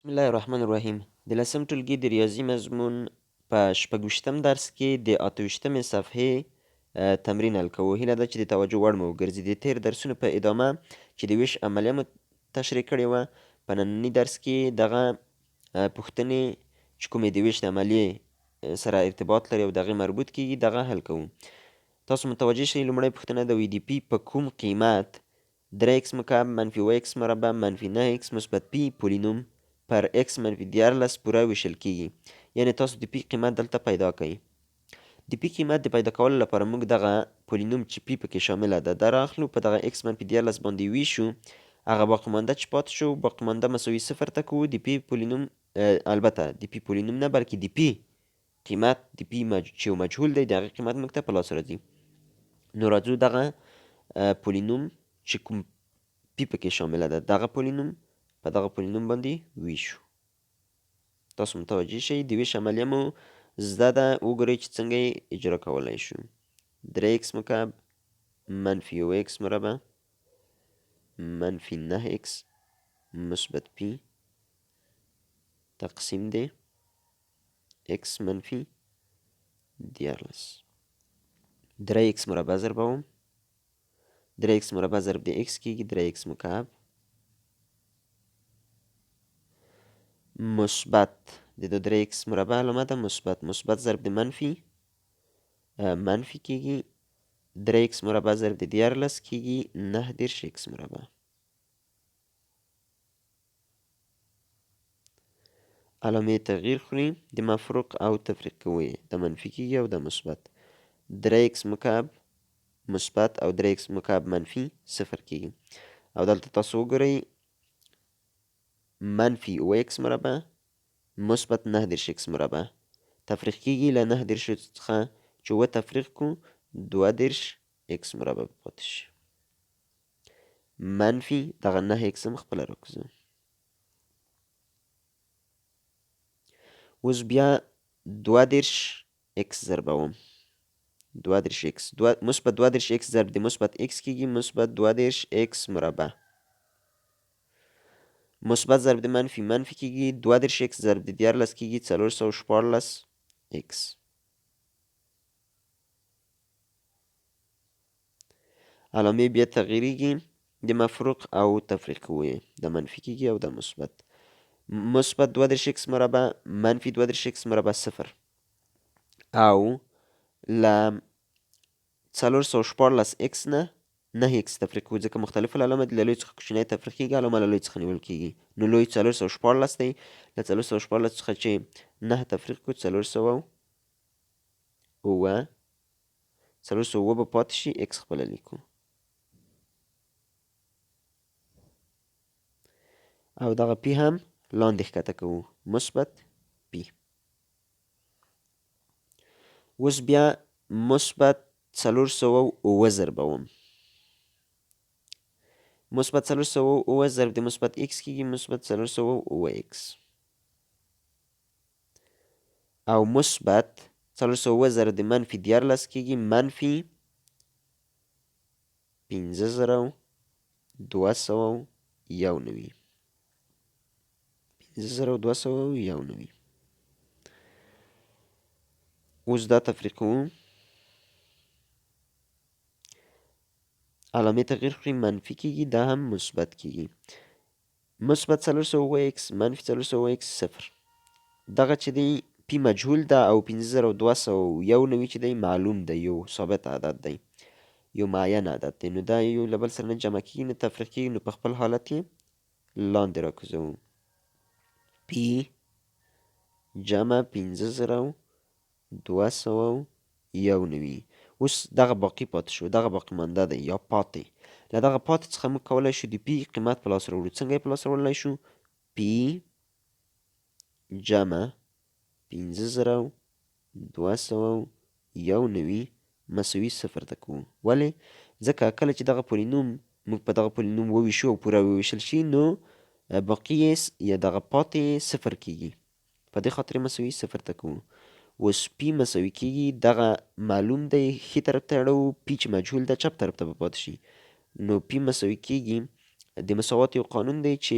بسم الله الرحمن الرحیم د لسم ټولګي د ریاضي مضمون په شپږویشتم درس کې د اته ویشتمې صفحې تمرین حل کوو. هیله ده چې د توجه وړ مو وګرځي. د تېر درسونو په ادامه چې د ویش عملیه مو تشریح کړې وه، په ننني درس کې دغه پوښتنې چې کومې د ویش د عملیې سره ارتباط لري او د هغې مربوط کېږي، دغه حل کوو. تاسو متوجه شئ، لومړۍ پوښتنه ده، وایي د پي په کوم قیمت درې ایکس مکعب منفي اووه ایکس مربع منفي نهه ایکس مثبت پي پولینوم پر ایکس منفي 13 پوره ویشل کیږي؟ یعنې تاسو د پي قیمت دلته پیدا کړئ. د پي قیمت د پیدا کولو لپاره موږ دغه پولینوم چې پي پکې شامله ده دا رااخلو، په دغه ایکس منفي 13 باندې ویشو، هغه باقیمانده چې پاتې شو باقیمانده مساوي صفر ته کوو. د پي پولینوم، البته د پي پولینوم نه بلکې د پي قیمت، د پي چې یو مجهول دی د هغې قیمت موږ ته په لاس راځي. نو راځو دغه پولینوم چې کوم پي پکې شامله ده دغه پولینوم په دغه پولینوم باندې ویشو. تاسو متوجه شئ، د ویش عملیه مو زده ده، وګورئ چې څنګه یې اجرا کولی شو. درې ایکس مکعب منفي یو ایکس مربع منفي نهه ایکس مثبت پي تقسیم دی ایکس منفي 13. درې ایکس مربع ضربوم، درې ایکس مربع ضرب د ایکس کېږي درې ایکس مکعب مثبت د دا درې ایکس مربع علامه ده مثبت، مثبت ضرب د منفي منفي کېږي، درې ایکس مربع ضرب د 13 کېږي 39 ایکس مربع. علامې تغییر خوري د مفروق او تفریق کوي، دا منفي کېږي او دا مثبت. درې ایکس مکعب مثبت او درې ایکس مکعب منفي صفر کېږي. او دلته تاسو وګورئ منفي اووه ایکس مربع مثبت 39 ایکس مربع تفریق کېږي، له 39 څخه چې اووه تفریق کړو 32 ایکس مربع به پاتې شي، منفي دغه نهه ایکس هم خپله راکوزو. اوس بیا 32 ایکس ضربوم، 32 ایکس مثبت 32 ایکس ضرب د مثبت ایکس کېږي مثبت 32 ایکس مربع، مثبت ضرب د منفي منفي کېږي، 32 ایکس ضرب د 13 کېږي 416 ایکس. علامې بیا تغیریږي د مفروق او تفریق کوي، دا منفي کېږي او دا مثبت، مثبت 32 ایکس مربع منفي 32 ایکس مربع صفر، او له 416 ایکس نه نهه ایکس تفریق کوو، ځکه مختلف العلامه دي، له لوی څخه کوچنی تفریق کېږي، علامه له لوی څخه نیول کېږي، نو لوی 416 دی، له 416 څخه چې نهه تفریق کړو 407، 407 به پاتې شي، ایکس خپله لیکو او دغه پي هم لاندې ښکته کوو مثبت پي. اوس بیا مثبت 407 ضربوم، مثبت 407 ضرب د مثبت ایکس کېږي مثبت 407 ایکس، او مثبت 407 ضرب د منفي 13 کېږي منفي 5291، 5291. اوس دا تفریقوو، علامې تغییر خوري، منفي کېږي، دا هم مثبت کېږي، مثبت 407 ایکس منفي 407 ایکس صفر. دغه چې دی پي مجهول ده او 5291 چې دی معلوم دی، یو ثابت عدد دی، یو معین عدد دی، نو دا یو له بل سره نه جمع کېږي نه تفریق کېږي، نو په خپل حالت یې لاندې راکوزوو، پي جمع 5291. اوس دغه باقي پاتې شو، دغه باقي مانده دی یا پاتې، له دغه پاتې څخه موږ کولی شو د پي قیمت په لاس راوړو. څنګه یې په لاس راوړلی شو؟ پي جمع 5291 مساوي صفر ته کوو. ولې؟ ځکه کله چې دغه پولینوم موږ په دغه پولینوم وویشو او پوره وویشل شي نو باقي یې یا دغه پاتې یې صفر کېږي، په دې خاطر یې مساوي صفر ته کوو. اوس پي مساوي کېږي، دغه معلوم دی ښي طرف ته اړوو، پي چې مجهول ده چپ طرف ته به پاتې شي، نو پي مساوي کېږي د مساوات یو قانون دی چې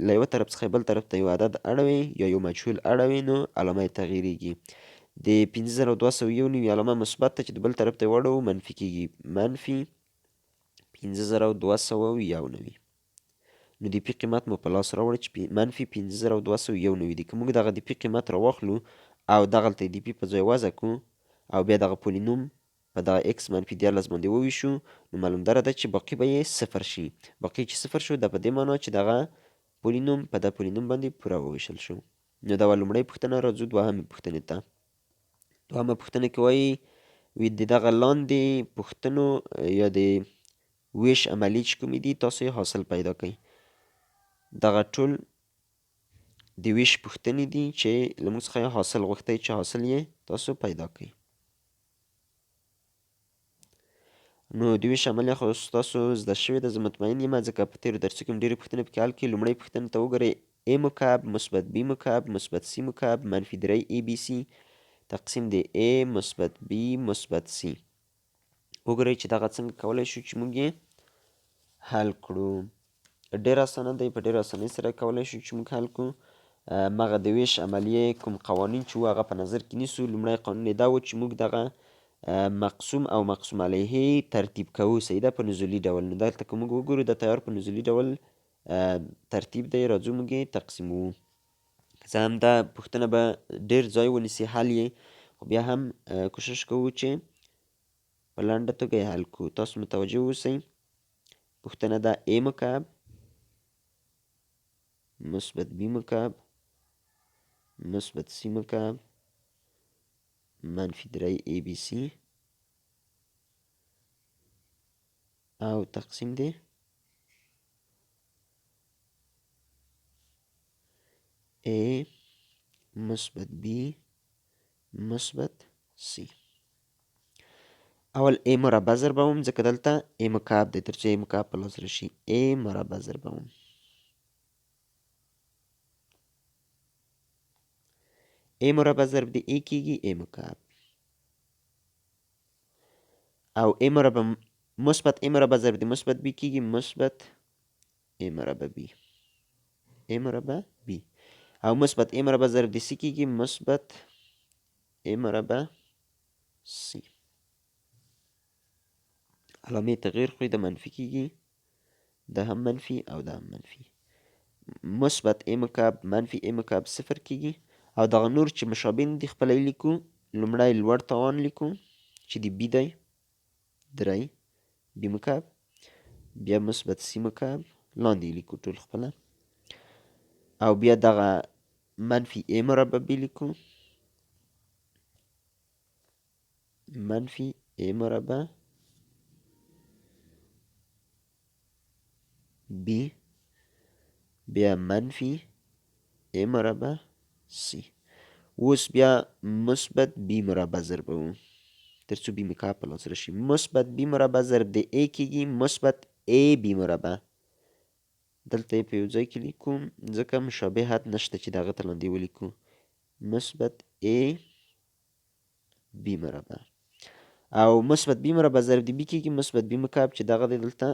له یوه طرف څخه بل طرف ته یو عدد اړوي یا یو مجهول اړوي، نو علامه یې تغیریږي. د 5291 علامه مثبت ته چې د بل طرف ته واړوو منفي کیږي، منفي 5291. نو د پی قیمت مو په لاس راوړی چې منفي 5291 دی. که موږ دغه د پی قیمت راواخلو او دغلته د پی په ځای وضع کړو او بیا دغه پولینوم په دغه ایکس منفي 13 باندې وویشو، نو معلومداره ده چې باقي به یې صفر شي. باقي چې صفر شو، دا په دې معنا چې دغه پولینوم په دا پولینوم باندې پوره وویشل شو. نو دا وه لومړۍ پوښتنه. راځو دوهمې پوښتنې ته. دوهمه پوښتنه کې وایي وي د دغه لاندې پوښتنو یا د ویش عملي چې کومې دي تاسو یې حاصل پیدا کړئ. دغه ټول د ویش پوښتنې دي چې له موږ څخه یې حاصل غوښتی چې حاصل یې تاسو پیدا کړئ. نو د ویش عملیه خو ستاسو زده شوې ده، زه مطمئن یم، ځکه په تېرو درسو کې مې ډېرې پوښتنې پکې حل کړې. لومړۍ پوښتنې ته وګورئ، A مکعب مثبت B مکعب مثبت C مکعب منفي درې A B C تقسیم د A مثبت B مثبت C. وګورئ چې دغه څنګه کولی شو چې موږ یې حل کړو. ډېر اسانه دی، په ډېره اسانۍ سره کولی شو چې موږ حل کړو. مغه د ویش عملیې کوم قوانین چې وو هغه په نظر کې نیسو. لومړی قانون یې دا و چې موږ دغه مقسوم او مقسوم علیه ترتیب کوو، صحیح ده، په نزولي ډول. نو دلته که موږ وګورو دا تیار په نزولي ډول ترتیب دی، راځو موږ یې تقسیموو. که څه هم دا پوښتنه به ډېر ځای ونیسي حل یې، خو بیا هم کوشش کوو چې په لنډه توګه یې حل کړو. تاسو متوجه اوسئ. پوښتنه ده A مکعب مثبت B مکعب مثبت C مکعب منفي درې A B C او تقسیم دی A مثبت B مثبت C. اول A مربع ضربوم، ځکه دلته A مکعب دی، تر څو A مکعب په لاس راشي. A مربع ضربوم، A مربع ضرب د A کیږي A مکعب، او A مربع مثبت A مربع ضرب د مثبت B کیږي مثبت A مربع B، A مربع B، او مثبت A مربع ضرب د C کیږي مثبت A مربع C. علامې تغییر خوري، د منفي کیږي، دا هم منفي او دا هم منفي. مثبت A مکعب منفي A مکعب صفر کیږي، او دغه نور چې مشابه دي خپله یې لیکو. لومړی لوړ توان لیکو چې د B دی درې B مکعب، بیا مثبت C مکعب لاندې یې لیکو ټول خپله، او بیا دغه منفي A مربع B لیکو، منفي A مربع B، بیا منفي A مربع C. اوس بیا مثبت B مربع ضربوو تر څو B مکعب په لاس راشي. مثبت B مربع ضرب د A کیږي مثبت A B مربع. دلته یې په یو ځای کې لیکو ځکه مشابه حد نشته چې د هغه ته لاندې ولیکو. مثبت A B مربع او مثبت B مربع ضرب د B کیږي مثبت B مکعب چې دغه دی دلته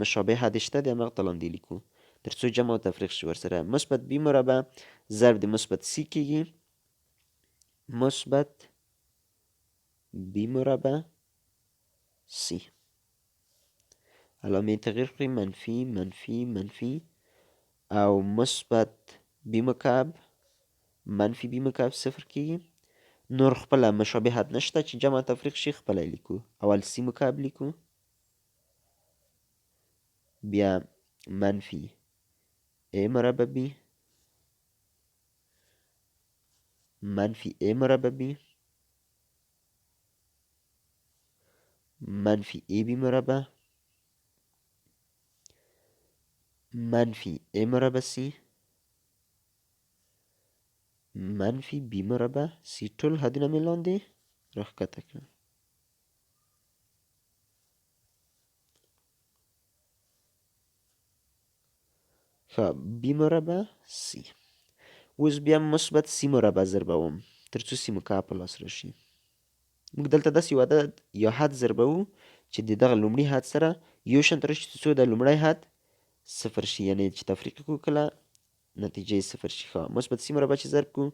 مشابه حد شته دی هماغه ته لاندې لیکو تر څو جمع او تفریق شي ورسره. مثبت B مربع ضرب د مثبت C کیږي مثبت B مربع C. علامې تغییر خوري منفي منفي منفي، او مثبت B مکعب منفي B مکعب صفر کیږي. نور خپله مشابه حد نشته چې جمع تفریق شي، خپله یې لیکو. اول C مکعب لیکو، بیا منفي A مربع B منفي A مربع B منفي A B مربع منفي A مربع C منفي B مربع C. ټول حدونه مې لاندې راښکته کړل. ښه B مربع C. اوس بیا مثبت C مربع ضربوم تر څو C مکعب په لاس راشي. موږ دلته داسې یو عدد یا حد ضربوو چې د دغه لومړي حد سره یو شان راشي، تر څو د لومړی حد صفر شي، یعنې چې تفریق کړو کله نتیجه یې صفر شي. ښه، مثبت سی مربع چې ضرب کړو،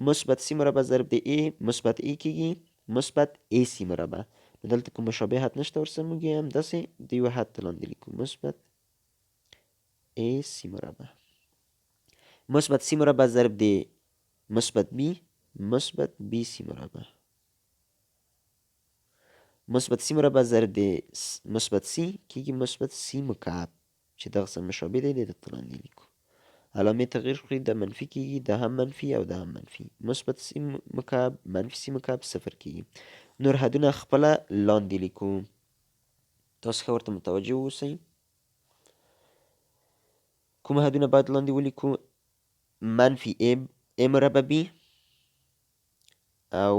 مثبت سی مربع ضرب د ای مثبت ای کېږي مثبت ای سی مربع. نو دلته کوم مشابه حد نشته ورسره، موږ یې همداسې د یوه حد ته لاندې لیکو، مثبت ای سی مربع. مثبت سی مربع ضرب د مثبت بی مثبت بی سی مربع. مثبت سی مربع ضرب د مثبت سی کېږي مثبت سی مکعب، چې دغه سره مشابه دی، دې ته لاندې لیکو. علامې تغییر خوري، دا منفي کېږي، دا هم منفي او دا هم منفي. مثبت سی مکعب منفي سی مکعب صفر کېږي. نور حدونه خپله لاندې لیکو، تاسو ښه ورته متوجه اوسئ. کوم حدونه باید لاندې ولیکو؟ منفي ای مربع بی او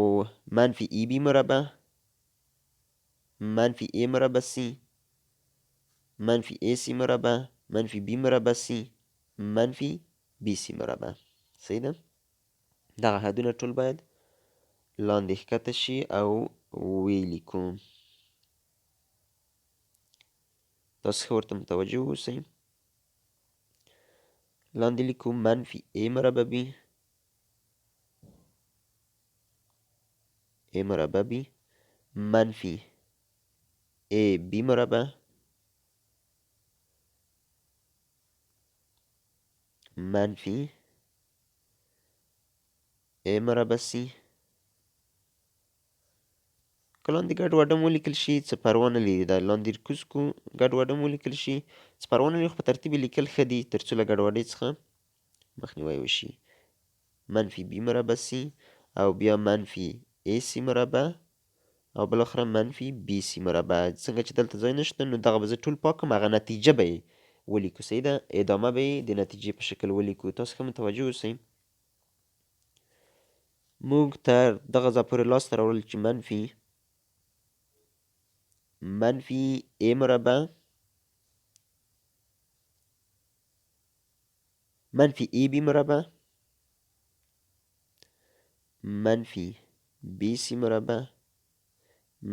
منفي ای بی مربع، منفي ای مربع سی، منفي ای سی مربع، منفي بی مربع سی، منفي بی سی مربع. صحیح ده؟ دغه حدونه ټول باید لاندې ښکته شي او ویې لیکو. تاسو ښه ورته متوجه اوسئ. لاندې لیکو منفي ای مربع بی، ای مربع بی، منفي ای بی مربع، منفي ای مربع سی. که لاندې ګډ وډم ولیکل شي څه پروا نه لري، دا لاندې کوز کو ګډ وډم ولیکل شي څه پروا نه لري، خو په ترتیب یې لیکل ښه دي تر څو له ګډوډۍ څخه مخنیوی وشي. منفي بی مربع سی او بیا منفي ای سی مربع او بالاخره منفي بی سی مربع. څنګه چې دلته ځای نشته نو دغه به زه ټول پاک کړم، هغه نتیجه به یې ولیکو. صحیح ده؟ ادامه به یې د نتیجې په شکل ولیکو. تاسو ښه متوجه اوسئ. موږ تر دغه ځای پورې لاسته راوړل چې منفي ای مربع منفي ای بی مربع منفي بی سی مربع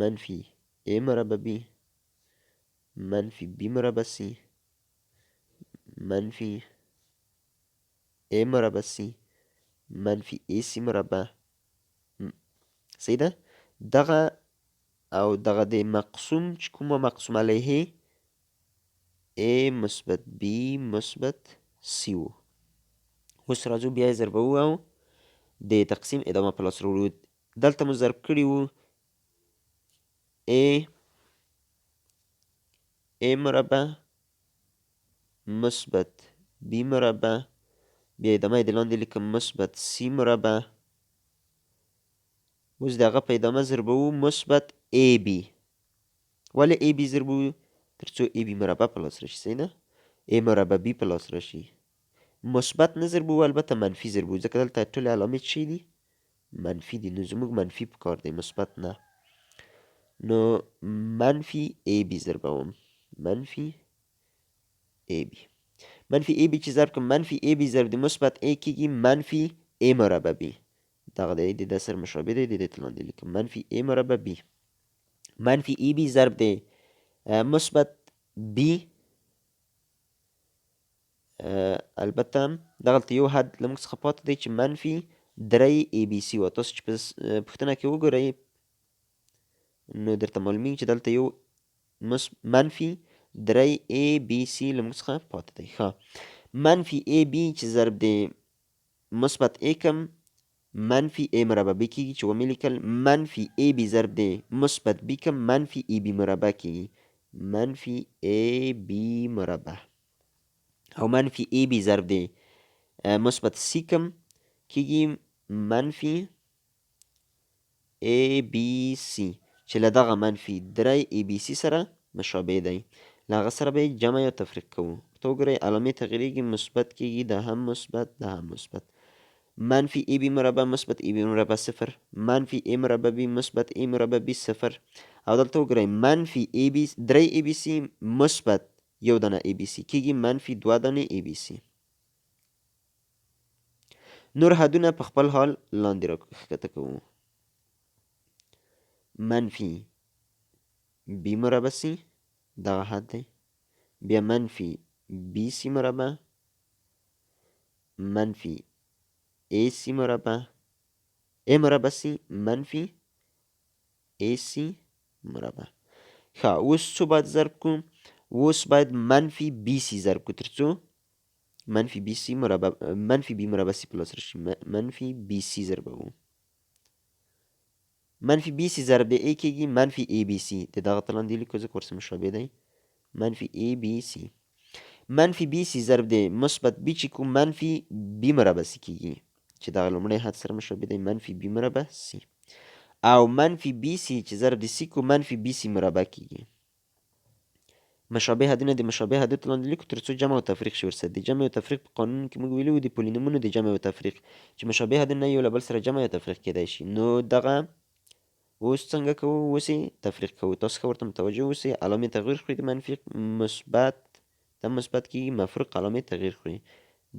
منفي ای مربع بی منفي بی مربع سی منفي ای مربع سی منفي ای سی مربع. صحیح ده؟ دغه او دغه د مقسوم چې کومه مقسوم علیه ای مثبت بی مثبت سی وو. اوس راځو بیا یې ضربوو او د تقسیم ادامه په لاس راوړو. دلته مو ضرب کړي وو ای مربع مثبت بی مربع، بیا ادامه یې د لاندې لیکم مثبت سی مربع. اوس د هغه په ادامه ضربوو مثبت ای بی. ولې ای بی ضربوو؟ تر څو ای بی مربع په لاس راشي. صحیح ده؟ ای مربع بی په لاس راشي. مثبت نه ضربوو، البته منفي ضربوو، ځکه دلته ټولې علامې څه دي؟ منفي دي، نو زموږ منفي پکار دی مثبت نه. نو منفي ای بی ضربوم، منفي ای بی. منفي ای بی چې ضرب کړم، منفي ای بی ضرب د مثبت ای کېږي منفي ای مربع بی. دغه دی د ده سره مشابه دی، د دې ته لاندې لیکم منفي ای مربع بی. منفي ای بی ضرب دی مثبت بی، البته دغلته یو حد له موږ څخه پاتې دی چې منفي درې ای بی سی وه. تاسو چې په پوښتنه کې وګورئ نو درته معلومیږي چې دلته یو منفي درې ای بی سی له موږ څخه پاتې دی. ښه، منفي ای بی چې ضرب دی مثبت ای کم منفي ای مربع بی کېږي، چې ومې لیکل منفي ای بی ضرب دی مثبت بی کم منفي ای بی مربع کېږي، منفي ای بی مربع. او منفي ای بی ضرب دی مثبت سی کم کېږي منفي ای بی سی، چې له دغه منفي درې ای بی سی سره مشابه دی، له هغه سره به یې جمع یا تفریق کوو. ورته وګورئ علامې تغیرېږي، مثبت کېږي، دا هم مثبت، دا هم مثبت. منفي ای بی مربع مثبت ای بی مربع صفر، منفي ای مربع بی مثبت ای مربع بی صفر. او دلته وګورئ منفي ای بی درې ای بی سی مثبت یو دانه ای بی سی کېږي منفي دوه دانې ای بی سی. نور حدونه په خپل حال لاندې راښکته کوو. منفي بی مربع سی دغه حد دی، بیا منفي بي سي مربع منفي ای سي مربع ای مربع سي منفي ای سي مربع. ښه، اوس څو باید ضرب کو؟ اوس باید منفي بي سي ضرب کو، تر څو منفي بي سي مربع منفي بي مربع سي په لاس راشي. منفي بي سي ضربوو، منفي بي سي ضرب د ای کېږي منفي ای بي سي، د دغه ته لاندې لیکو ځکه ورسره مشابه دی. منفي ای بي سي منفي بي سي ضرب د مثبت بي چې کو منفي بي مربع سي کېږي، چې دغه لومړی حد سره مشابه دی، منفي بي مربع سي. او منفي بي سي چې ضرب د سي کو منفي بي سي مربع کېږي. مشابه حدونه د مشابه حدود لاندې لیکو تر څو جمع او تفریق شي ورسره. د جمع او تفریق په قانون کې موږ ویلي وو د پولینومونو د جمع او تفریق چې مشابه حدونه یو له بل سره جمع یا تفریق کېدای شي. نو دغه اوس څنګه کوو؟ اوس یې تفریق کوو. تاسو ښه ورته متوجه اوسئ. علامې تغییر خوري، د منفي مثبت دا مثبت کېږي، مفروق علامې تغییر خوري،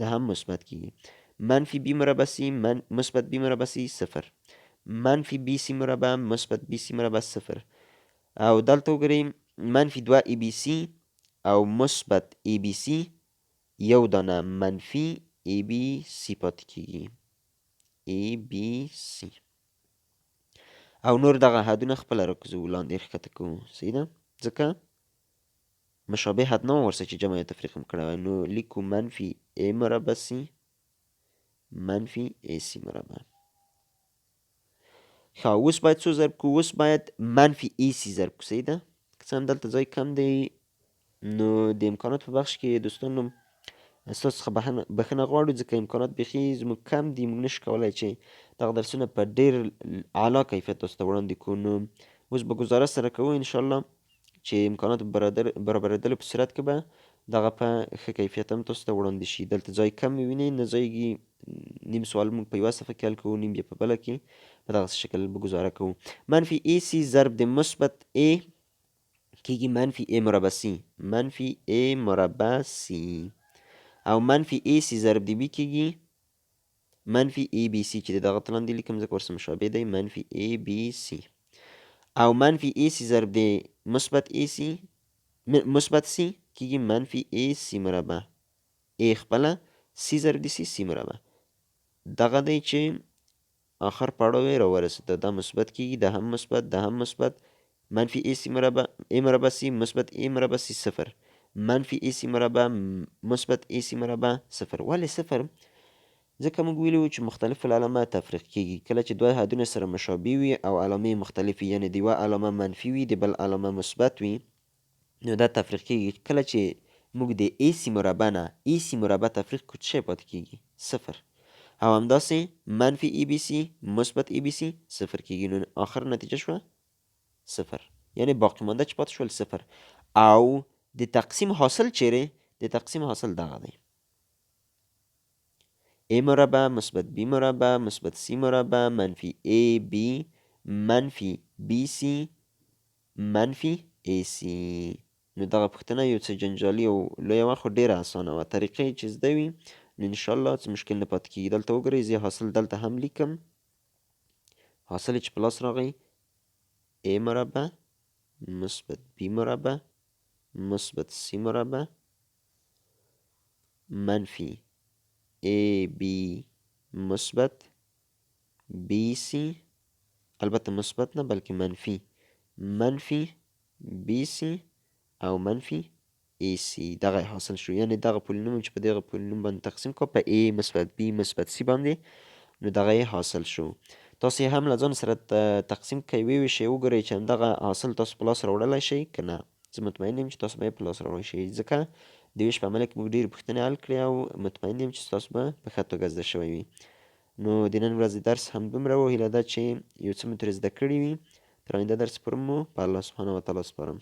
دا هم مثبت کېږي. منفي بي مربع سي مثبت بي مربع سي صفر، منفي بي سي مربع مثبت بي سي مربع صفر. او دلته وګورئ منفي دوه ای بي سي او مثبت ای بي سي یو دانه منفي ای بي سي پاتې کېږي، ای بي سي. او نور دغه حدونه خپله راکوزو، لاندې ښکته کوو. صحیح ده، ځکه مشابه حد نه وه ورسره چې جمع یا تفریق هم کړی وای. نو لیکو منفي ای مربع سي منفي ای سي مربع. ښه، اوس باید څو ضرب کو؟ اوس باید منفي ای سي ضرب کو. صحیح ده، که څه هم دلته ځای کم دی، نو د امکاناتو په بخش کې دوستانو ستاسو څخه بښنه غواړو، ځکه امکانات بیخي زموږ کم دي، موږ نشو کولی چې دغه درسونه په ډېر اعلی کیفیت تاسو ته وړاندې کړو. نو اوس به ګزاره سره کوو انشاءالله چې امکانات برابرېدلو په صورت کې به دغه په ښه کیفیت هم تاسو ته وړاندې شي. دلته ځای کم وینئ، نه ځایږي، نیم سوال موږ په یوه صفحه کې حل کوو، نیم بیا په بله کې، په دغسې شکل به ګزاره کوو. منفي ای سي ضرب د مثبت ای کېږي منفي ای مربع سي، منفي ای مربع سي. او منفي ای سي ضرب د بي کېږي منفي ای بي سي، چې د دغه ته لاندې لیکم ځکه ورسره مشابه دی، منفي ای بي سي. او منفي ای سي ضرب د مثبت ای سي مثبت سي کېږي منفي ای سي مربع، ای خپله سي ضرب د سي سي مربع. دغه دی چې آخر پړاو یې راورسېده، دا مثبت کېږي، دا هم مثبت، دا هم مثبت، منفي ای سي مربع ای مربع سي مثبت ای مربع سي صفر، منفي ای سي مربع مثبت ای سي مربع صفر. ولې صفر؟ ځکه موږ ویلي وو چې مختلف العلامه تفریق کېږي. کله چې دوه حدونه سره مشابه وي او علامې مختلفې، یعنې د یوه علامه منفي وي د بل علامه مثبت وي، نو دا تفریق کېږي. کله چې موږ د ای سي مربع نه ای سي مربع تفریق کړو، څه شی پاتې کېږي؟ صفر. او همداسې منفي ای بي سي مثبت ای بي سي صفر کېږي. نو آخر نتیجه شوه صفر، یعنې باقي مانده چې پاتې شول صفر. او د تقسیم حاصل چیرې؟ د تقسیم حاصل دغه دی، ای مربع مثبت بی مربع مثبت سی مربع منفي ای بی منفي بی سی منفي ای سی. نو دغه پوښتنه یو څه جنجالي او لویه وه، خو ډېره اسانه وه. طریقې یې چې زده وي نو انشاءالله څه مشکل نه پاتې کېږي. دلته وګورئ، زه حاصل دلته هم لیکم. حاصل یې چې په لاس راغی ای مربع مثبت بی مربع مثبت سی مربع منفي ای بی مثبت بی سی، البته مثبت نه بلکې منفي، منفي بی سی او منفي ای سی. دغه یې حاصل شو. یعنې دغه پولینوم چې په دغه پولینوم باندې تقسیم کړو په ای مثبت بی مثبت سی باندې، نو دغه یې حاصل شو. تاسو یې هم له ځان سره تقسیم کړئ، وویشئ، وګورئ چې همدغه حاصل تاسو په لاس راوړلی شئ که نه. زه مطمئن یم چې تاسو به یې په لاس راوړی شئ، ځکه د ویش په عمل کې موږ ډېرې پوښتنې حل کړې او مطمئن یم چې تاسو به په ښه توګه زده شوی وي. نو د نن ورځې درس هم دومره و. هیله ده چې یو څه مو ترې زده کړي وي. تر آینده درس پورې مو په الله سبحانه وتعالی سپارم.